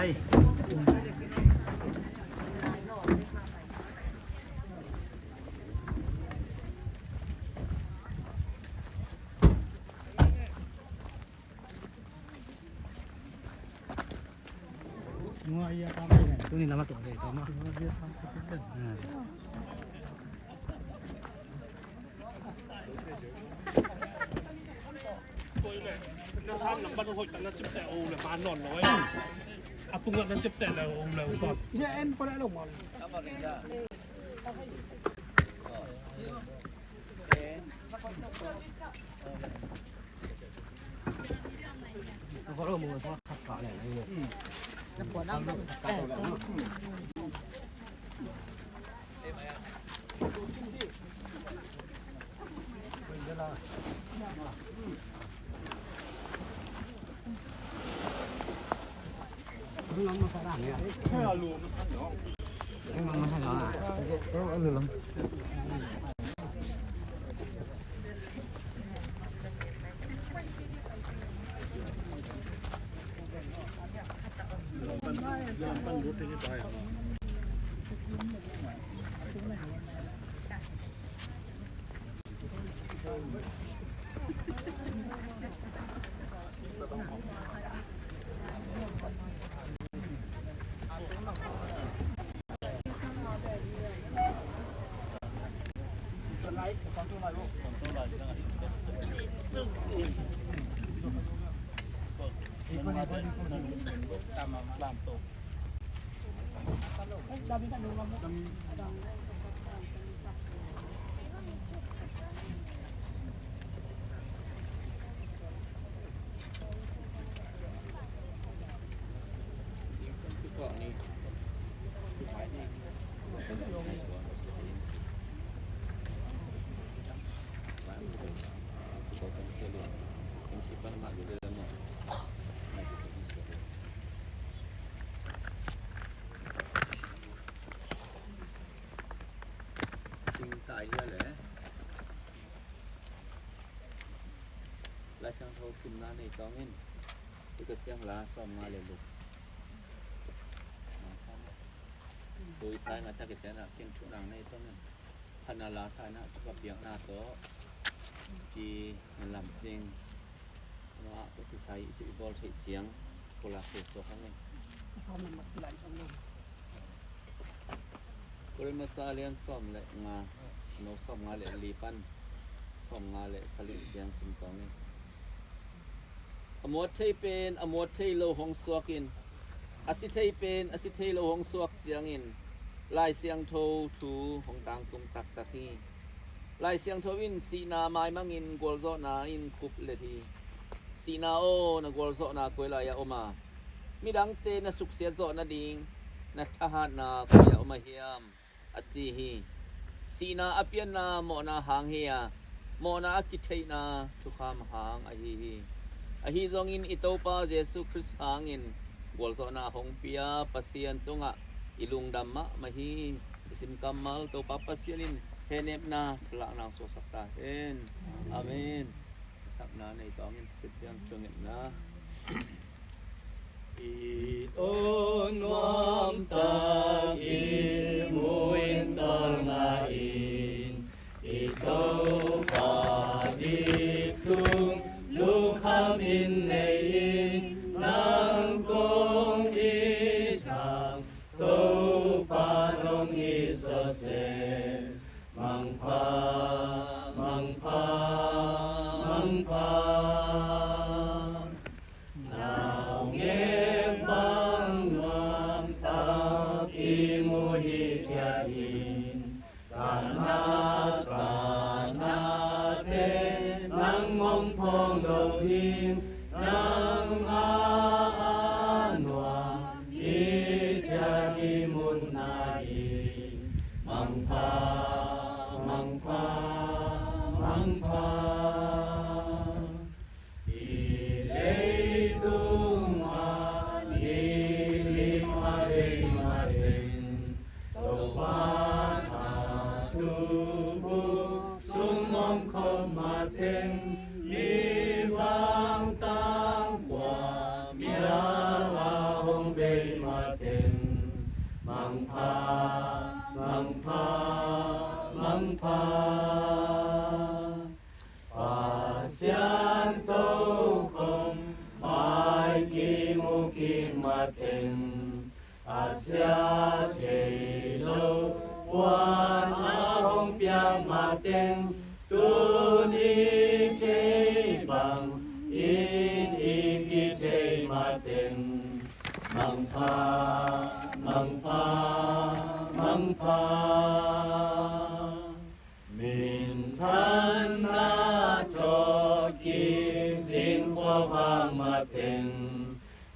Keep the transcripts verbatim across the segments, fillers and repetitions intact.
Ai. Tuni lama tu deh, tama. Cing tai hia le. Lai Siangtho simna nei tawngin. Tua ciang la sawmnga le luk. Tua Isaiah ngasa kician ah kin thu nang nei tawngin. Hana la sa na thuka piakna tawh. Ki lamcing. Noah tawh kisai i bawl theih ciang. Kula kul suak hang in. Korin masa lian sawm le nga, no sawmnga le li pan sawmnga le sagih ciang sim tawngin. A muat thei pen a muat thei lo hong suakin, a si thei pen a si thei lo hong suak ciangin Lai Siangtho thu hong tangtung taktak hi. Lai Siangtho in sihna maimangin gualzawhna in khuplet hi. Sihna aw, na gualzawhna koi lai-ah om a, midangte na suksiat zawh nading na thahatna koi-ah om a hiam? A ci hi. Sihna a pianna mawhna hang hi a, mawhna a kitheihna thukham hang ahi hi. Ahi zongin i Topa Jesuh Khrist hangin gualzawhna a hong pia Pasian tungah i lungdam mahmah hi. I sim kammal Topa Pasian in hehnepna thalakna hong suaksak ta hen. Amen. Sakna nei tawngin Khristian thungetna. I aw nuam tak i mu in tawlnga in, i Topa dik tung lungkham in nei in, nang kong i thang Topa nong i sawsem. Mangpha, mangpha, mangpha. Naungek bang nuam tak i mu hi thiat in, ka na, ka na te nang mong phong lo hi, nang a, a nuam i thiat i mutna hi. Mangpha, mangpha, mangpha. I leitung a i lim a bei mateng, Topa na thubu sung mong khop mateng, mi vang tang kua mial a hong bei Mangpha, mangpha. Pasian tokhom mai kimu kik mateng, a sia thei lo puan a hong piak mateng, tun i thei bangin i kithei mateng. Mangpha, mangpha, mangpha. Minthanna tawh kizing khuavak mateng,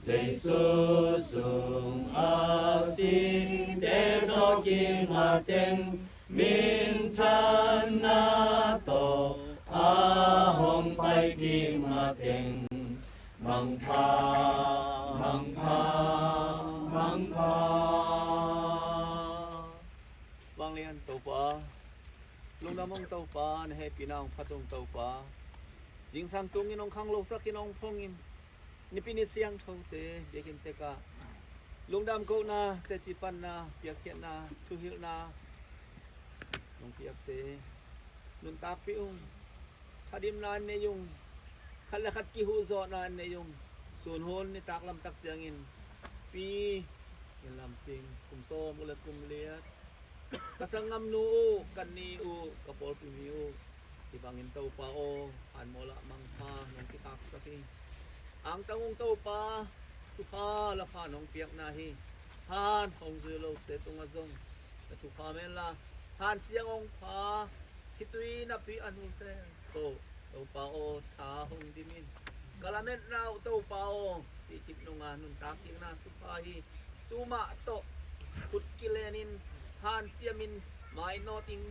Jesu sung a site tawh kik mateng, minthanna tawh a hong pai kik mateng. Mangpha, mangpha, mangpha. Vanglian Topa, lungdam ung Topa, na hehpihna hong phat ung Topa. Zingsang tungin hong khanglosak in hong phong in, Nipi ni siangthote biakinn tekah lungdam kohna, teci panna, piakkhiatna, thuhilhna nong piakte nuntakpih ung. Thadimna an nei ung. Khat le khat kihuhzawhna an nei ung. Sun hun nitak lamtak ciangin Pi Min Lam Cing, kum sawm uh le kum liat, ka sanggamnu uh, ka ni uh, ka pawlpi mi uh, hih bangin Topa aw, hanmual ah mangpha nong kikhaksak hi. Angtang ung Topa, thupha lapha nong piakna hi. Han hong zui lote tungah zong na thupha menla, hanciam hong pha, khitui napi a nu se ko, Topa aw, tha hong dim in. Ka lametna uh Topa aw, sihkip nunga nuntak kikna thupha hi. Tumah tawh khut kilenin, hanciamin mainawt ing.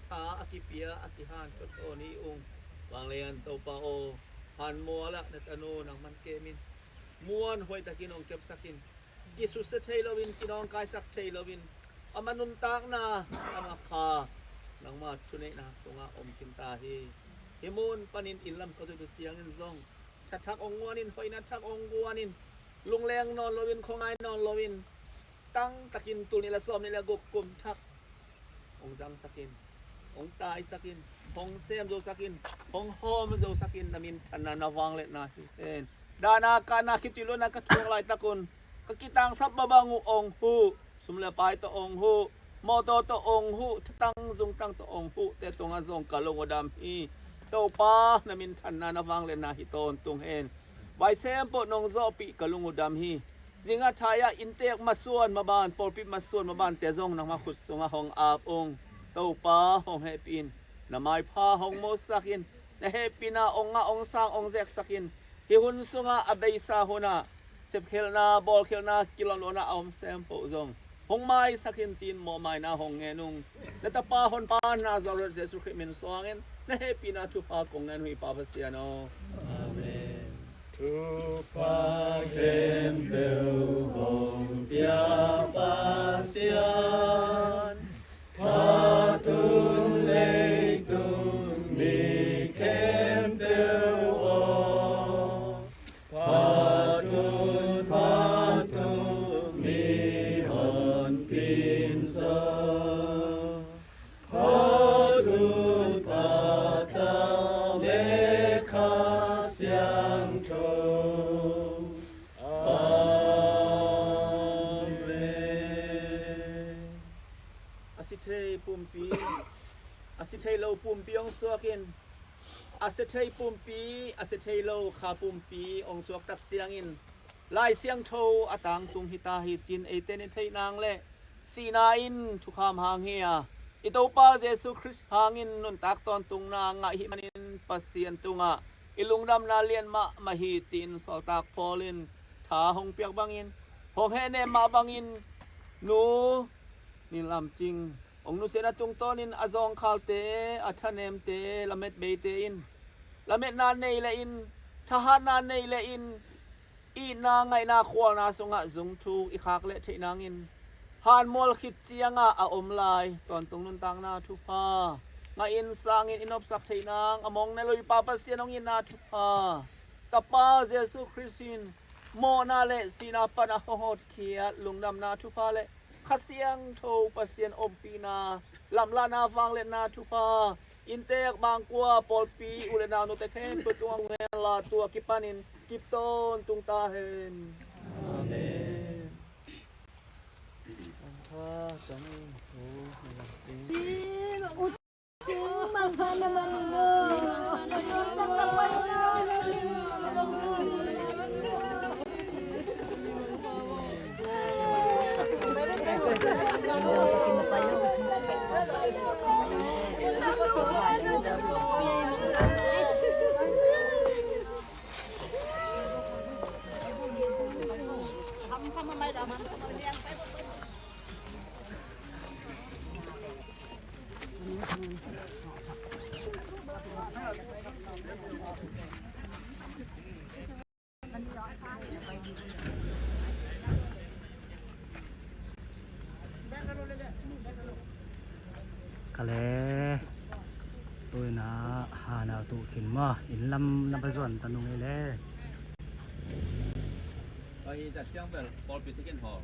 Tha a kipia a kihan tawh tawh ni ung. Vanglian Topa aw, hanmual ah na tanu nangman kemin, muan huaitakin hong kepsakin, kisusia thei loin, kinawngkaisak thei loin, ama nuntakna, ama kha nangma thuneihna sungah om khinta hi. Hih mun panin inn lam ka tut uh ciangin zong thathak hong guanin, hoihna thak hong guanin, lungleng nawn loin, khuangai nawn loin, tangtakin tul nih le sawm nih le guk kum thak hong zangsakin, hong taisakin, hong sem zosakin, hong hawm zosakin, na minthanna, na vangliatna hi hen. Dahna, kahna, khitui luatna ka thuak laitakun ka kitangsap babang uh hong huh, sum le pai tawh hong huh, mawtaw tawh hong huh, thatang zungtang tawh hong huhte tungah zong ka lung uh dam hi. Topa, na minthanna, na vangliatna hi tawntung hen. Vaisem pawh nong zawhpih ka lung uh dam hi. Zingah thai-ah inntek masuan maban, pawlpi masuan mabante zong nangma khut sungah hong ap ung. Topa, hong hehpih in, na maipha hong musak in, na hehpihna hong ngah, hong sang, hong zeksak in. Hih hun sungah a beisa hunah sepkhelhna, bawlkhelhna, kilawmluatna a om sem peuh zong hong maisak in ci-in mawhmaina hong ngen ung. Na tapa honpa Nazareth Jesu Khrih min suangin na hehpihna thupha kong ngen uh hi, Pa Pasian aw. Amen. Thupha khempeuh hong pia Pasian, phatun leitung mi khempeuh aw. Phatun, phatun, mihonpi in zong, phatun, phatun, le Kha Siangtho. Amen. A si thei pumpi, a si thei lo pumpi hong suak in, a si thei pumpi, a si thei lo kha pumpi hong suak tak ciangin, Lai Siangtho a tangtung hi ta hi ci-in eite in i theih nang le sihna in thukham hang hi a, i Topa Jesu Khrih hangin nuntak tawntungna ngah i hih manin Pasian tungah i lungdamna lian mahmah hi ci-in sawltak Paul in tha hong piak bangin, hong hehnem mah bangin, Nu Min Lam Cing hong nusiatna tungtawnin a zawngkhalte, a thanemte, lamet beite in lametna nei le in, thahatna nei le in, itna, ngaihna, khualna sungah zung thuk i khak leh theih nangin, hanmual khit ciangah a om lai tawntung nuntakna thupha ngah in, sangin i nopsak theih nang a mong ne lo i Pa Pasian hong itna thupha, Tapa Jesu Khrih in mawhna le sihna pana hong hotkhiat lungdamna thupha le Kha Siangtho Pasian ompihna, lamlahna vangliatna thupha, inntek bangkua pawlpi u le nau nute khempeuh tungah hong hen la, tua kipanin kip tawntung ta hen. Amen. Ka le, tuina hanau tuh khin maw, inn lam na va zuan ta nung ei le. Oi, tat ciang bel pawlpi tikin hawl.